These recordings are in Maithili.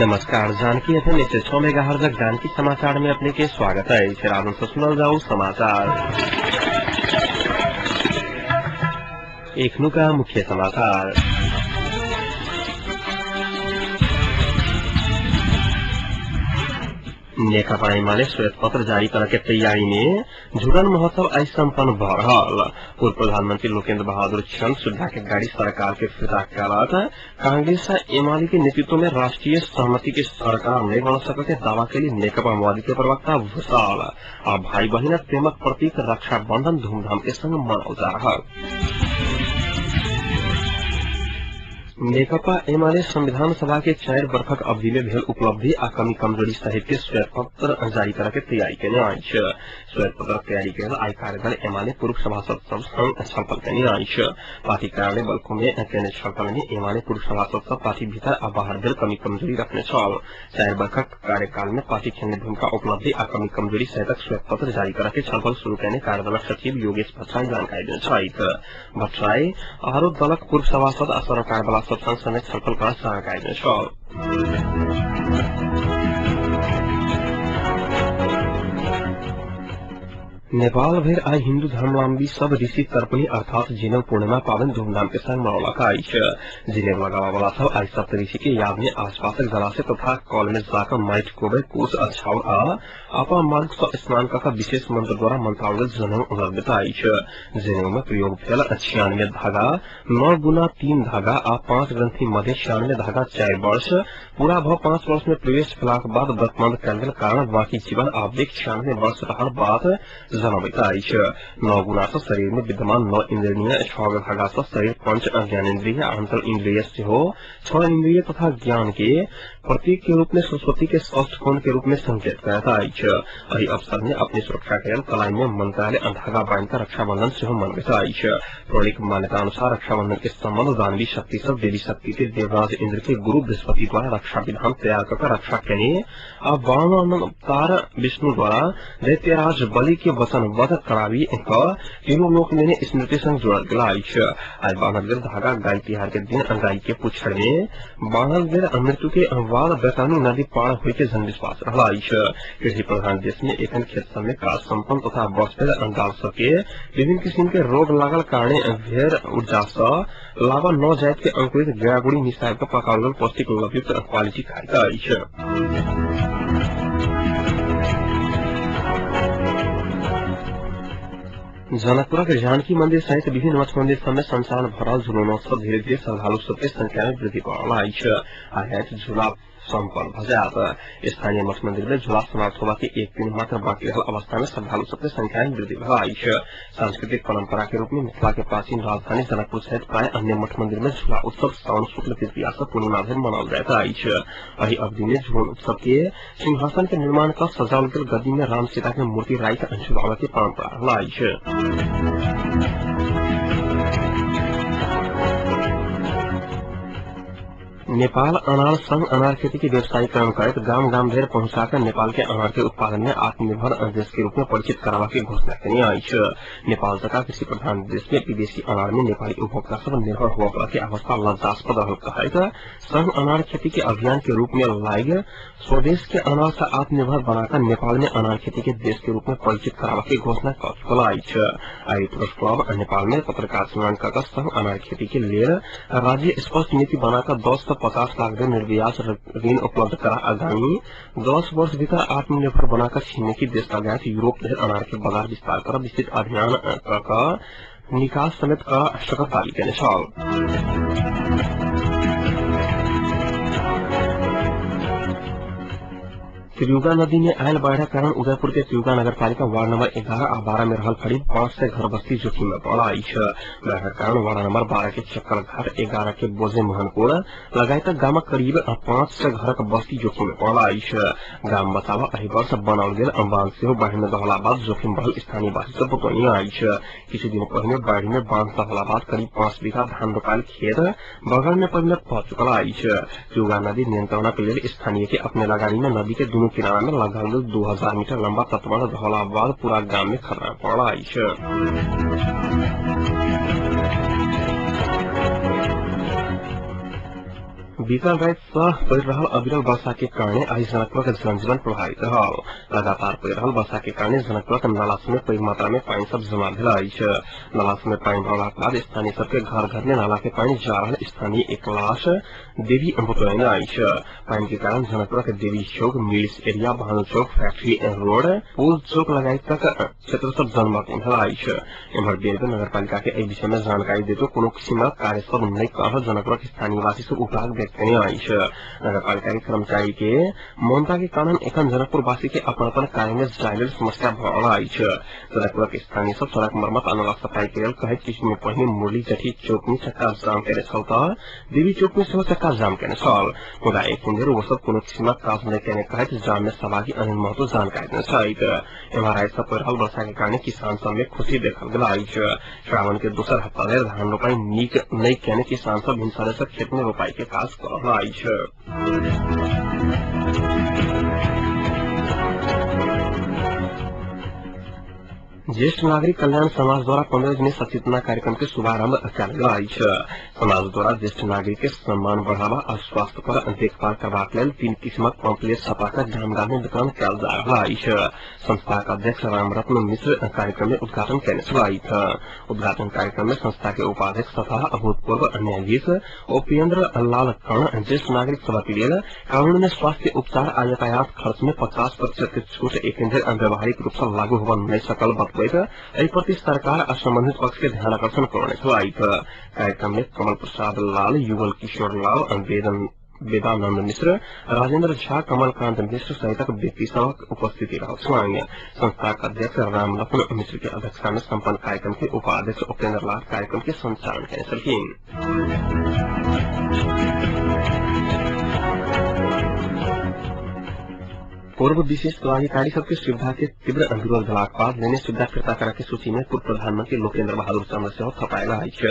नमस्कार, जानकी एफएम 106 मेगाहर्जक जानकी समाचार में अपने के स्वागत है। सुनल जाऊ समाचार। एखनुका मुख्य समाचार। नेकपा एमाले श्वेत पत्र जारी करे के तैयारी में झूलन महोत्सव आई सम्पन्न भ रहल। पूर्व प्रधानमंत्री लोकेन्द्र बहादुर चंद सुविधा के गाड़ी सरकार के फिर्ता कयलक। कांग्रेस आ एमाले के नेतृत्व में राष्ट्रीय सहमति के सरकार नहीं बन सके के दावा के लिए नेकपा माओवादी के प्रवक्ता भूषाल आ भाई बहिनक प्रेमक प्रतीक रक्षाबंधन धूमधाम के संग मनाओल जा रहल। नेकपा एमाले संविधान सभा के 4 वर्षक अवधि में भेल उपलब्धि आ कमी कमजोरी सहित के श्वेत पत्र जारी करे के तैयारी केने अछि। श्वेत पत्र तैयारी के लेल आइ कार्यदल एमाले पूर्व सभासद सब संग छलफल केने अछि। पार्टी कार्यालय बल्खु में केने छलफल में एमाले पूर्व सभासद सब पार्टी भीतर आ बाहर भेल कमी कमजोरी रखने छल। 4 वर्षक कार्यकाल में पार्टी खेलने भूमिका, उपलब्धि आ कमी कमजोरी सहितक श्वेत पत्र जारी करे के छलफल शुरू केने कार्यदलक सचिव योगेश भट्टराई जानकारी देने छथि। भट्टराई आरो दलक पूर्व सभासद आ सरकारवाला सब संग समेत छलफल कर जानकारी देने छल। नेपाल भरि आइ हिन्दू धर्मावलम्बी सब ऋषि तर्पणी अर्थात जिनेउ पूर्णिमा पाबनि धूमधाम के संग मनाओलक अछि। जिनेउ लगाबऽवाला सब आइ सप्त ऋषि के याद में आसपासक जलाशय तथा कल में जाकऽ माटि कोबै, कुश, छाउर आ अपामार्ग सँ स्नान कऽ विशेष मंत्र द्वारा मंत्राओल गेल जनेउ लगबैत अछि। जनेउ में प्रयोग भेल 96 धागा, 9 गुना 3 धागा आ 5 ग्रंथि मध्य 96 धागा 4 वर्ष पूरा भ 5 वर्ष में प्रवेश भेलाक बाद व्रतबंध कयल गेल कारण बाँकी जीवन आवधिक 96 वर्ष रहल बात जनबैत अछि। 9 गुना सँ शरीर में विद्यमान 9 इंद्रिय, 6 धागा सँ शरीर पंच ज्ञानेन्द्रिय, अंतर इंद्रिय सेहो 6 इंद्रिय तथा ज्ञान के प्रतीक के रूप में सरस्वती के षष्ठ कोण के रूप में संकेत करैत अछि। एहि अवसर में अपने सुरक्षा के लेल कलाई में मंत्रालय धागा बांधि कऽ रक्षाबंधन सेहो मनबैत अछि। पौराणिक मान्यता अनुसार रक्षाबंधन के संबंध दानवी शक्ति सब देवी शक्ति के देवराज इंद्र के गुरु बृहस्पति द्वारा रक्षा विधान तैयार कऽ रक्षा केने आ वामन अवतार विष्णु द्वारा दैत्यराज बलि के वचन वध कराबी कऽ तीनू लोक लेने स्मृति संग जोड़ल गेल अछि। आइ बान्हल गेल धागा गाय तिहार के दिन गाय के पुच्छर में बान्हल गेल मृत्यु के बाद बैतरणी नदी पार होय के जनविश्वास रहल अछि। कृषि प्रधान देश में एखन खेत सब में काज सम्पन्न तथा वर्ष भेल दाल सब के विभिन्न किसिम के रोग लागल कारणे भेर ऊर्जा सँ लावा न जाइत के अंकुरित गेरागुड़ी मिसायल के पकाओल गेल पौष्टिक लभयुक्त क्वालिटी खाइत अछि। जनकपुरक जानकी मंदिर सहित विभिन्न मठ मंदिर सब में संचालन भ रहल झूलनोत्सव धीरे धीरे श्रद्धालु सबके संख्या में वृद्धि भ रहल अछि। आइ झूला सम्पन्न भ जायत। स्थानीय मठ मंदिर में झूला समाप्त होबा के एक दिन मात्र बाकी रहल अवस्था में श्रद्धालु सबके संख्या में वृद्धि भेल अछि। सांस्कृतिक परंपरा के रूप में मिथिला के प्राचीन राजधानी जनकपुर सहित प्राय अन्य मठ मंदिर में झूला उत्सव सावन शुक्ल तृतीया से पूर्णिमा धरि मनाओल जाइत अछि। एहि अवधि में झूलन उत्सव के सिंहासन के निर्माण कऽ सजाओल गेल गद्दी में राम सीता के मूर्ति राखि झुलाबय के परंपरा रहल अछि। नेपाल अनार संघ अनार खेती के व्यवसायीकरण करैत गाम गाम धरि पहुंचा कऽ नेपाल के अनार के उत्पादन में आत्मनिर्भर देश के रूप में परिचित कराबा के घोषणा केने अछि। नेपाल जकाँ कृषि प्रधान देश में विदेशी अनार में नेपाली उपभोक्ता सब निर्भर होबय के अवस्था लज्जास्पद रहल कहैत संघ अनार खेती के अभियान के रूप में लागि स्वदेश के अनार से आत्मनिर्भर बनाकर नेपाल में अनार खेती के देश के रूप में परिचित कराबा के घोषणा कऽ चुकल अछि। आइ प्रेस क्लब नेपाल में पत्रकार सम्मेलन कऽ संघ अनार खेती के लेल राज्य स्पष्ट नीति बनाकर 10 से 50 लाख धरि निर्ब्याज ऋण उपलब्ध करा आगामी 10 वर्ष भीतर आत्मनिर्भर बनाकर छिमेकी देश लगायत यूरोप धरि अनार के बाजार विस्तार कर विस्तृत अभियान कऽ निकास समेत कर सकत दावी केने छल। त्रियुगा नदी में आयल बाढ़क कारण उदयपुर के त्रियुगा नगरपालिका वार्ड नंबर 11 आ 12 में रहल करीब 500 घर बस्ती जोखिम में पड़ल अछि। बाढ़क कारण वार्ड नंबर 12 के चक्कर घाट, 11 के बोझे मोहनकोड़ लगायतक गामक करीब 500 घरक बस्ती जोखिम में पड़ल अछि। गाम बचाव एहि वर्ष बनाओल गेल बांध सेहो बाढ़ि में दहला बाद जोखिम बढ़ल स्थानीय वासी सब बतौने अछि। किछु दिन पहिने बाढ़ि में बांध दहला बाद करीब 5 बीघा धान रोपायल खेत बगल में परिणत भ चुकल अछि। त्रियुगा नदी नियंत्रणक लेल स्थानीय के अपने लगानी में नदी के दुनू किनारा में लगभग 2000 मीटर लंबा तटबंध दहला बाद पूरा गाम में खतरा पड़ल अछि। बीतल राति सँ पड़ि रहल अविरल वर्षा के कारणे आइ जनकपुरक जनजीवन प्रभावित रहल। लगातार पड़ि रहल वर्षा के कारणे जनकपुरक नाला सब में पैघ मात्रा में पानि सब जमा भेल अछि। नाला सब में पानि भरलाक बाद स्थानीय सबके घर घर में नाला के पानि जा रहल स्थानीय एकलाश देवी बतौने अछि। पानि के कारण जनकपुरक देवी चौक, मिल्स एरिया, भानु चौक, फैक्ट्री रोड, पुल चौक लगायतक क्षेत्र सब जलमग्न भेल अछि। एम्हर बेर बेर नगरपालिका के एहि विषय में जानकारी देतो कोनो किसिमक कार्य सब नहि कऽ रहल जनकपुरक स्थानीयवासी सब उपराग व्यक्त केने अछि। नगरपालिका के कर्मचारी के मौनता के कारण एखन जनकपुर वासी के अपन अपन कार्य में जाय लेल समस्या भऽ रहल अछि। जनकपुरक स्थानीय सब सड़क मरम्मत आ नाला सफाई के लेल कहैत किछु दिन पहिने मुरली जठी चौक में चक्का जाम केने छल तऽ देवी चौक में सेहो चक्का जाम केने छल, मुदा एखन धरि ओ सब कोनो किसिमक काज नहि केने कहैत जाम में सहभागी अनिल महतो जानकारी देने छथि। एम्हर आइ सँ पड़ि रहल वर्षा के कारणे किसान सब में खुशी देखल गेल अछि। श्रावण के दोसर हफ्ता धरि धान रोपाई नीक नहि केने किसान सब भिनसरे सँ खेत में रोपाई के काज कऽ रहल अछि। ज्येष्ठ नागरिक कल्याण समाज द्वारा 15 दिने सचेतना कार्यक्रम के शुभारंभ कयल गेल अछि। समाज द्वारा ज्येष्ठ नागरिक के सम्मान बढ़ावा आ स्वास्थ्य पर देखभाल करबाक लेल 3 किस्मक पम्पलेट छपा कऽ गाम गाम में वितरण कयल जा रहल अछि। संस्थाक अध्यक्ष रामरत्न मिश्र कार्यक्रम में उद्घाटन केने छलथि। उद्घाटन कार्यक्रम में संस्था के उपाध्यक्ष तथा अभूतपूर्व न्यायाधीश उपेन्द्र लाल कर्ण ज्येष्ठ नागरिक सभक लेल कानून में स्वास्थ्य उपचार आ यातायात खर्च में 50% के छूट एखन धरि व्यावहारिक रूप सँ लागू होबय नहि सकल बतबैत एहि प्रति सरकार आ संबंधित पक्ष के ध्यान आकर्षण करौने छलथि। कार्यक्रम में कमल प्रसाद लाल, युगल किशोर लाल, वेदानंद मिश्र, राजेंद्र झा, कमलकांत मिश्र सहितक व्यक्ति सभक उपस्थिति रहल छलनि। संस्थाक अध्यक्ष रामलखन मिश्र के अध्यक्षता में सम्पन्न कार्यक्रम के उपाध्यक्ष उपेन्द्र लाल कार्यक्रम के संचालन केने छलखिन। पूर्व विशेष पदाधिकारी सबके सुविधा के तीव्र विरोध भेलाक बाद लेने सुविधा फिर्ता करऽ के सूची में पूर्व प्रधानमंत्री लोकेन्द्र बहादुर चन्द सेहो थपायल अछि।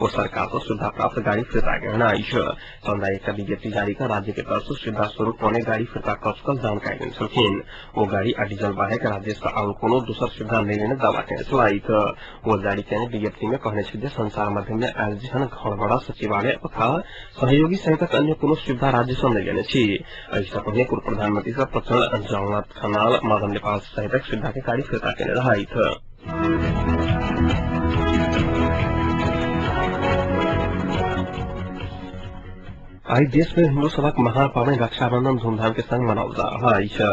ओ सरकार सँ सुविधा प्राप्त गाड़ी फिर्ता केने अछि। चन्दा एकटा विज्ञप्ति जारी कऽ राज्य के तरफ सँ सुविधा स्वरूप पौने गाड़ी फिर्ता कऽ चुकल जानकारी देने छलखिन। ओ गाड़ी आ डीजल बाहेक राज्य सँ आओर कोनो दोसर सुविधा नहि लेने दावा केने छलथि। ओ जारी केने विज्ञप्ति में कहने छथि जे संचार माध्यम में आयल जेहन घरबड़ा सचिवालय तथा सहयोगी सहितक अन्य कोनो सुविधा राज्य सँ नहि लेने छी। एहि सँ पहिने पूर्व प्रधानमंत्री सब प्रचण्ड, झलनाथ खनाल, माधव नेपाल सहितक सुविधा के गाड़ी फिर्ता केने रहथि। आइ देश में हिन्दू सभक महान पावनि रक्षाबंधन धूमधाम के संग मनाओल जा रहल अछि।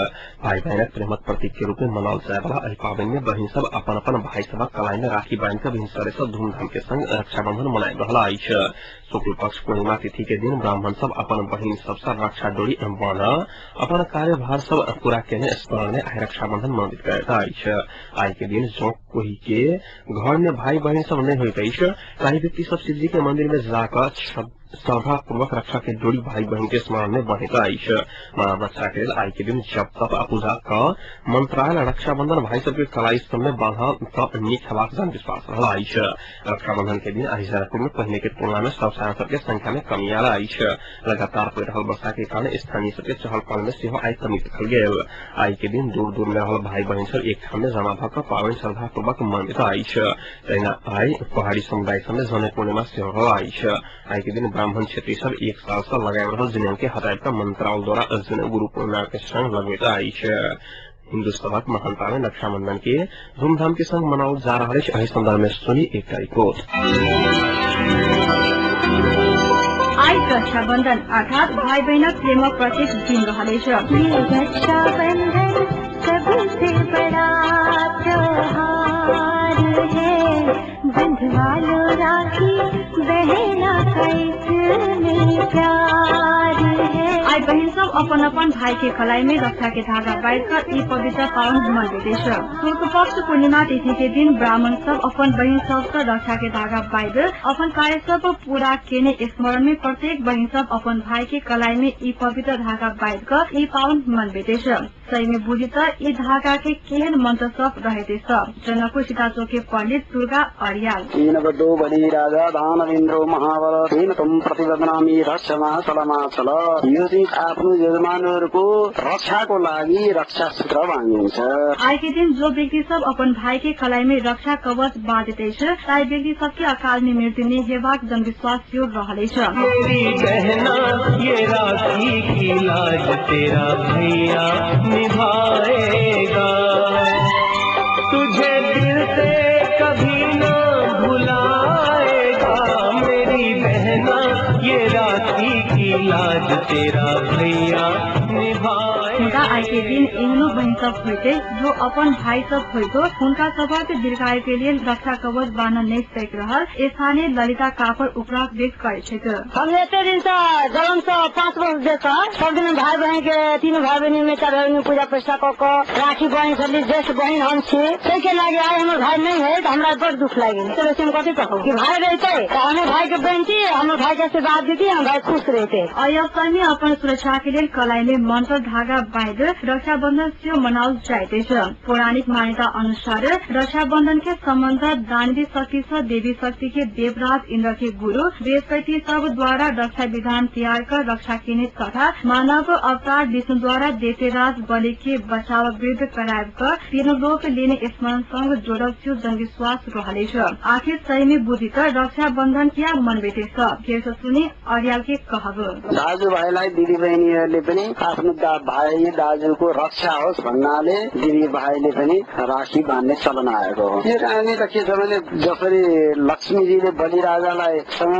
भाई बहिनक प्रेमक प्रतीक के रूप में मनाओल जाय वाला एहि पावनि में बहिन सब अपन अपन भाई सभक कलाई में राखी बांधि कऽ भिनसरे सँ धूमधाम के संग रक्षाबंधन मनाबि रहल अछि। शुक्ल पक्ष पूर्णिमा तिथि के दिन ब्राह्मण सब अपन बहिन सब सँ रक्षा डोरी बान्ह अपन कार्यभार सब पूरा केने स्मरण में आइ रक्षाबंधन मनबित करैत अछि। आइ के दिन जँ कोई के घर में भाई बहिन सब नहि होइत अछि ताहि व्यक्ति सब शिवजी के मंदिर में जाकऽ श्रद्धा पूर्वक रक्षा के डोरी भाई बहिन के स्मरण में बांधैत अछि। मानव रक्षा के लेल आइ के दिन जप तप आ पूजा कऽ मंत्रायल रक्षाबंधन भाई सबके कलाई सब में बांधल तऽ नीक हेबाक जनविश्वास रहल अछि। रक्षाबंधन के दिन आइ जनकपुर में पहिने के तुलना में शव सबके संख्या में कमी आयल अछि। लगातार पड़ि रहल वर्षा के कारण स्थानीय सबके चहल पहल में सेहो आइ कमी देखल गेल। आइ के दिन दूर दूर में रहल भाई बहिन सब एक ठाम में जमा भऽ कऽ पावनि श्रद्धा पूर्वक मनबैत अछि। तहिना आइ पहाड़ी समुदाय सब में जनै पूर्णिमा सेहो रहल अछि। आइ के दिन ब्राह्मण क्षेत्री सब एक साल सँ लगाबि रहल जनेऊ के हटाबि कऽ मंत्रालय द्वारा जनेऊ गुरु पूर्णिमा के संग लगबैत अछि। हिन्दू सभक महान पावनि रक्षाबंधन के धूमधाम के संग मनाओल जा रहल अछि। एहि संदर्भ में सुनी एकटा रिपोर्ट। आइ रक्षाबंधन अर्थात भाई बहिनक प्रेमक प्रतीक दिन रहल अछि। रक्षाबंधन सबसे बड़ा त्योहार है, बंधवा लो राखी बहना का इसमें प्यार है। आइ बहिन सब अपन अपन भाई के कलाई में रक्षा के धागा बांधि कऽ ई पवित्र पावन मनबैत अछि। शुक्ल पक्ष पूर्णिमा तिथि के दिन ब्राह्मण सब अपन बहिन सब सँ रक्षा के धागा बांधि अपन कार्य सब पूरा केने स्मरण में प्रत्येक बहिन सब अपन भाई के कलाई में ई पवित्र धागा बांधि कऽ ई पावन मनबैत अछि। सही में बुझी त ई धागा के केहन मंत्र सब रहैत अछि। जनकपुर सीताचौक के पंडित दुर्गा अर्याल। दीनबद्धो बलि राजा दानवेन्द्रो महाबल तेन त्वं प्रतिबध्नामि रक्षमा सलमाचल। चाहिँ आफ्नो यजमानहरूको रक्षाको लागि रक्षा सूत्र बाँधिन्छ। आइ के दिन जो व्यक्ति सब अपन भाई के कलाई में रक्षा कवच बाँधैत अछि ताहि व्यक्ति सबके अकाल में मृत्यु नहि हेबाक जनविश्वास सेहो रहल अछि। मेरी बहना ये राखी की लाज तेरा भैया निभाएगा, तुझे दिल से कभी ना भुलाएगा, मेरी बहना ये राखी की लाज तेरा भैया निभाएगा। मुदा आइ के दिन एहनो बहिन सब होइते जो अपन भाई सब होइतो हुनका सभक दीर्घायु के लेल रक्षा कवच बान्ह नहि सकि रहल स्थानीय ललिता कापर उपराग व्यक्त करै छथि। हम एते दिन से जन्म से 5 वर्ष देखऽ सब दिन भाई बहिन के तीनू भाई बहिन में 4 भाई बहिन पूजा पैसा कऽ कऽ राखी बहिन छली, ज्येष्ठ बहिन हम छी, ताहिके लागि आइ हमर भाई नहि है तऽ हमरा बड़ दुख लागि। बेसी हम कथी कहू कि भाई रहते तऽ हमर भाई के बहिन हमर भाई के आशीर्वाद देती, हम भाई खुश रहते। एहि अवसर में अपन सुरक्षा के लेल कलाई में मंत्र धागा बाँधि रक्षाबंधन सेहो मनाओल जाइत अछि। पौराणिक मान्यता अनुसार रक्षाबंधन के सम्बन्ध दानवी शक्ति से देवी शक्ति के देवराज इन्द्र के गुरु बृहस्पति सब द्वारा रक्षा विधान तैयार कर रक्षा केने तथा मानव अवतार विष्णु द्वारा दैत्यराज बलि के बचाव वृद्ध कराब कर तीनू लोक लेने स्मरण संग जोड़ल सेहो जनविश्वास रहल अछि। आखिर सही में बुझी त रक्षाबंधन किया मनबैत अछि, फेर सुनि अर्याल के कहब। दाजुभाइलाई दिदी बहिनीहरूले पनि आफ्नो भाइ दाजुको रक्षा होस् भन्नाले दिदी भाइले पनि राखी बाँध्ने चलन आएको हो। यो कहानी त के छ भने जसरी लक्ष्मीजीले बलि राजालाई सँग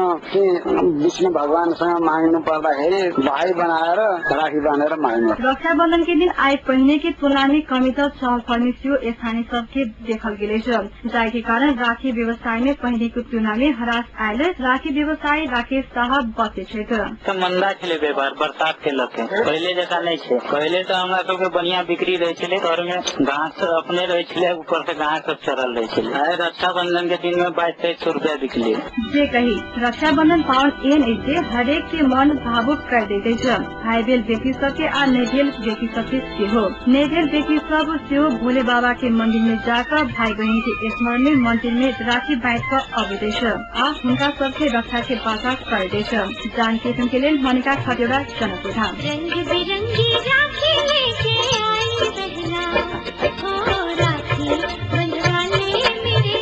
विष्णु भगवानसँग माग्नु पर्दाखेरि भाइ बनाएर राखी बाँधेर माग्नु। रक्षाबंधन के दिन आइ पहिने के तुलना में कमी त चहल फहल सेहो स्थानीय सबके देखल गेल अछि, जाहि के कारण राखी व्यवसाय में पहिने के तुलना में ह्रास आयल राखी व्यवसायी राकेश साहब बतै छथि। मंदा छलै व्यापार बरसात के लके, पहिले जकाँ नहि छै। पहिले तऽ हमरा सबके बढ़िया बिक्री रहै छलै, घर में घास अपने रहै छलै, ऊपर से घास सब चढ़ल रहै छलै। आइ रक्षाबंधन के दिन में 2200-2300 रुपया बिकले। जे कही रक्षाबंधन पावन एहन अछि जे हरेक के मन भावुक कर दैत अछि। भाई भेल व्यक्ति सबके आ नहि भेल व्यक्ति सबके सेहो। नहि भेल व्यक्ति सब सेहो भोले बाबा के मंदिर में जाकर भाई बहिन के स्मरण में मंदिर में राखी बाँधि कऽ अबैत अछि आ हुनका सबके रक्षा के वाचा करैत अछि। जानकी के लेल मनिका खटेरा, जनकपुर धाम। रंग बिरंगी राखी लेके आई बहना, हो राखी बंधवा ले मेरे।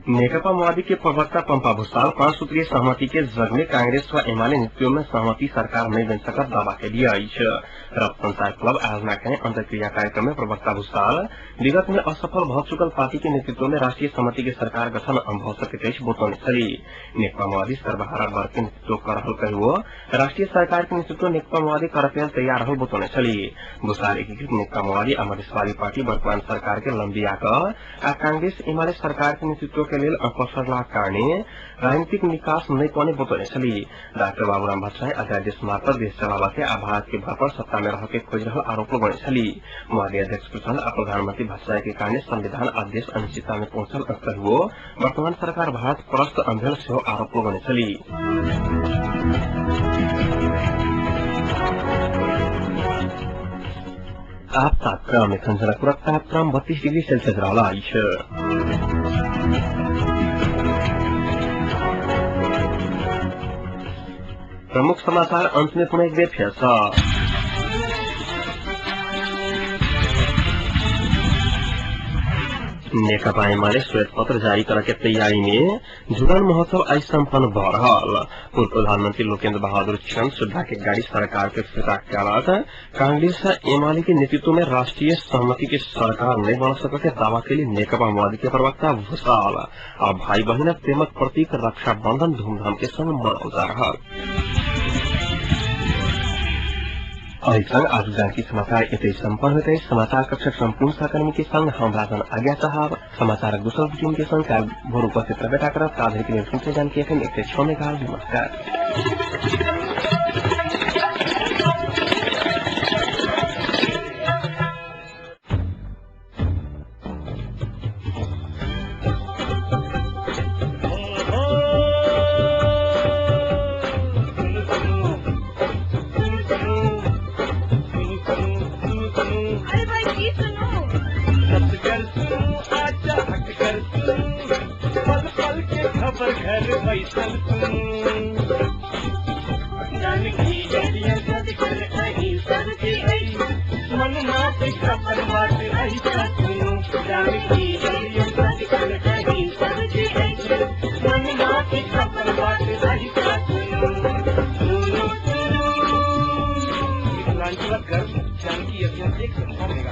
नेकपा माओवादी के प्रवक्ता पंपा भूषाल 5 सूत्रीय सहमति के जग में कांग्रेस व एमाले नेतृत्व में सहमति सरकार नहीं बन सकत दावा के लिए अछि। रक्त संचार क्लब आयोजना के अंतर्क्रिया कार्यक्रम में प्रवक्ता भूषाल विगत में असफल भ चुकल पार्टी के नेतृत्व में राष्ट्रीय सहमति के सरकार गठन भऽ सकैत अछि बतौने छली। नेकपा माओवादी सर्वहारा वर्ग के नेतृत्व कर रहल कहियो राष्ट्रीय सरकार के नेतृत्व नेकपा माओवादी करऽ लेल तैयार रहल बतौने छली। भूषाल एकीकृत नेकपा माओवादी आ मधेसवादी पार्टी वर्तमान सरकार के लम्बिया कऽ आ कांग्रेस एमाले सरकार के नेतृत्व के लेल पसरलाक कारणे राजनीतिक निकास नहि पाउने बतौने छली। डाक्टर बाबूराम भट्टराई अध्यादेश मार्फत देश चलाबऽ के आ भारत के भर पर सत्ता में रह के खोज रहल आरोप लगौने छली। माओवादी अध्यक्ष प्रचण्ड आ प्रधानमंत्री भट्टराई के कारणे संविधान आ देश अनिश्चितता में पहुंचल कहियो वर्तमान सरकार भारत परस्त अंधेल सेहो आरोप लगौने छली। आप तापक्रम एखन जनकपुरक तापक्रम 32 डिग्री सेल्सियस रहल अछि। प्रमुख समाचार अंत में पुनः एक बेर फेर सँ। नेकपा एमाले श्वेत पत्र जारी करऽ के तैयारी में जुड़न महोत्सव आइ सम्पन्न भऽ रहल। पूर्व प्रधानमंत्री लोकेन्द्र बहादुर चंद सुद्धा के गाड़ी सरकार के फिता कयलक। कांग्रेस एमाले के नेतृत्व में राष्ट्रीय सहमति के सरकार नहीं बन सकल के दावा के लिए नेकपा माओवादी के प्रवक्ता भूषाल आ भाई बहिनक प्रेमक प्रतीक रक्षाबंधन धूमधाम के संग मनाओल जा रहल। एहि संग आज जानकी समाचार एतै सम्पन्न होइत अछि। समाचार कक्षक सम्पूर्ण सहकर्मी के संग हम राजन आज्ञा चाहब। समाचारक दोसर टीम के संग काल्हि भोर उपस्थित रहबे करब। ताधरि के लेल सुनते जानकी एफएम 106 मेगाहर्ट्ज। नमस्कार। अरे भाई की सुनो, सच कर सुनो, आजा हट कर सुनो। बैसल सुनू। जानकी डोरिया सदिखन अहीं सबके अछि, मन मापित अपन बात अहिसँ सुनू। जानकी डोरिया सदिखन अहीं सबके अछि, मन मापित अपन बात अहिसँ सुनू। सुनू सुनू। मिथिलांचलक गर्व जानकी अभियान 106 मेगा।